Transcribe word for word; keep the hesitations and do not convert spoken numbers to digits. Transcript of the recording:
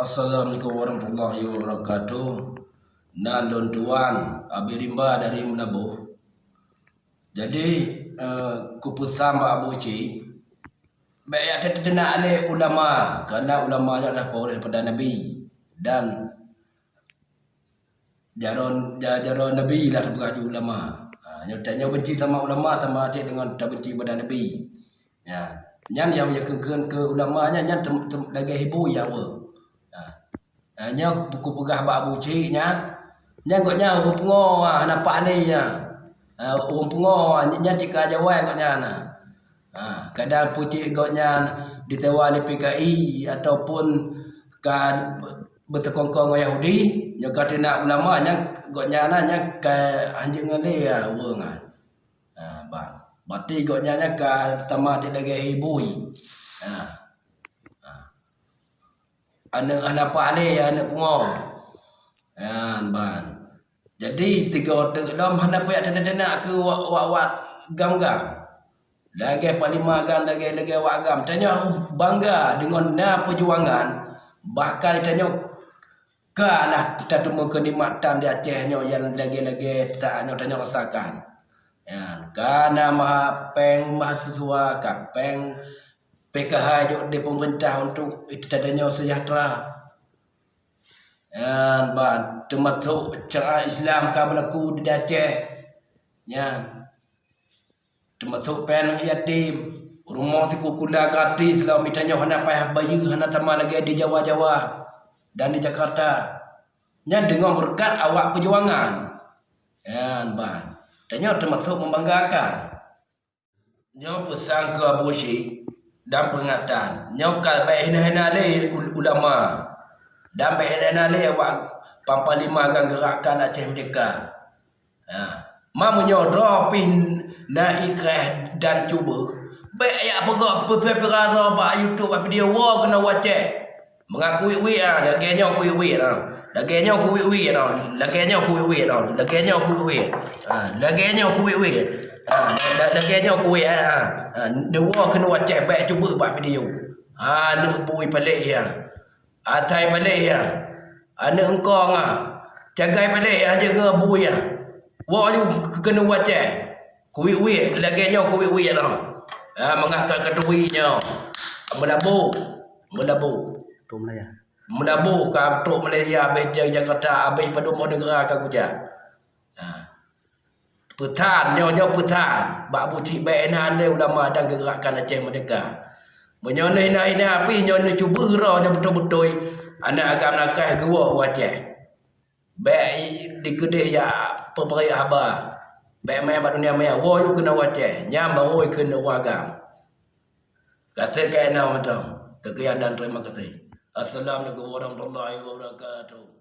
Assalamualaikum warahmatullahi wabarakatuh. Nan lôn tuan Abi Rimba dari Meulaboh. Jadi, eh, kupeusan bak Abu Cik, bèk jak teunak lé ulama, karena ulama nyan adalah pewaris daripada Nabi. Dan jaroe, ja-, jaroe Nabi lah teupeugah jih ulama. Ha, nyoe tanyoe benci sama ulama sama cit deungon tabenci bak Nabi. Ya, nyan nyang, nyang kheun-kheun keu ulama nyan, nyan tem-, tem-, lagèe hibui ya Allah. Ha. Ha, nyoe ku-, kupeugah bak Abu Cik nyan. Nyan gobnyan ureueng pungo, ha, hana paih lé nyan. Ha, ureueng pungo, ha, nyan tika jawai gobnyan, ha. Ha, kadang pucék gobnyan ditewa lé P K I ataupun ka beuteukongkong ngon Yahudi, nyoe ka teunak ulama nyan gobnyan na nyan ka hanjeuet ngon lé, ha, ureueng, ha. Ha, ban. Berarti gobnyan nyan ka teuma cit lagèe hibui. Ha. Ha. Aneuk hana paih lé, aneuk pungo. Nyan ban. Jadi, tiga teuk lom hana payah teunak-teunak keu wak-, wak-, wak gam-gam. Lagèe panglima gam, lagèe, lagèe wak gam. Tanyoe bangga deungon na peujuangan, bahkan tanyoe ka lah tateumeung keunikmatan di Aceh nyoe nyang lagèe-lagèe saat nyoe tanyoe rasakan. Nyan, ka na maha-, péng mahasiswa, ka péng P K H jok di pemerintah untuk tanyoe sejahtera. Nyan ban, teumasok syariat Islam ka beulaku di Aceh. Nyan. Teumasok péng yatim, rumoh sikula gratis lom, tanyoe hana payah bayeue, hana sama lagèe di Jawa-Jawa dan di Jakarta. Nyan deungon beureukat awak peujuangan. Nyan ban. Tanyoe teumasok meubanggakan. Nyoe peusan keu Abu Syik dan peuringatan. Nyoe ka bèk hina-hina lé ul-, ulama. Dan bèk hina-hina lé awak panglima gam Gerakan Aceh Merdeka. Ha. Ma meunyoe droe pih na ikreh dan cuba, bèk jak peugah, peue-peue viral droe bak YouTube, bak video, woe keunoe u Aceh. Mangat kuwit-wit, ah, lagèe nyoe kuwit-wit, ah. Lagèe nyoe kuwit-wit, ah. Lagèe nyoe kuwit-wit, ah. Lagèe nyoe kuwit-wit. Ah, lagèe nyoe kuwit-wit. Ah, la-, lagèe nyoe kuwit, ah. Ah, neuwoe keunoe u Aceh bèk cuba bak video. Ah, aneuk bui palék ya. Atai palék ya. Aneuk eungkong ah. Cagai palék ya, jeuet ngon bui ya. Woe ju keunoe u Aceh. Kuwit-wit, lagèe nyoe kuwit-wit noh. Ha, mangat ka, ka turi nyoe. Meulaboh, Meulaboh. Trok Malaya. Meulaboh ka trok Malaya, abéh Ja-, Jakarta, abéh padum boh neugara ka kujak. Ha. Peusan, nyoe, nyoe peusan. Bak Abu Syik bèk hina lé ulama dan Gerakan Aceh Merdeka. Meunyoe neuhina-hina pih, nyoe neucuba droe nyoe beutôi-beutôi, aneuk agam nakeuh geuwoe u Aceh. Bèk i-, dikeudeh jak peubarèk haba. Bèk mè bak dunia maya. Woe ju keunoe u Aceh. Nyan barô keunoe u agam. Ka trép keunoe mantong. Sekian dan terima kasih. Assalamualaikum warahmatullahi wabarakatuh.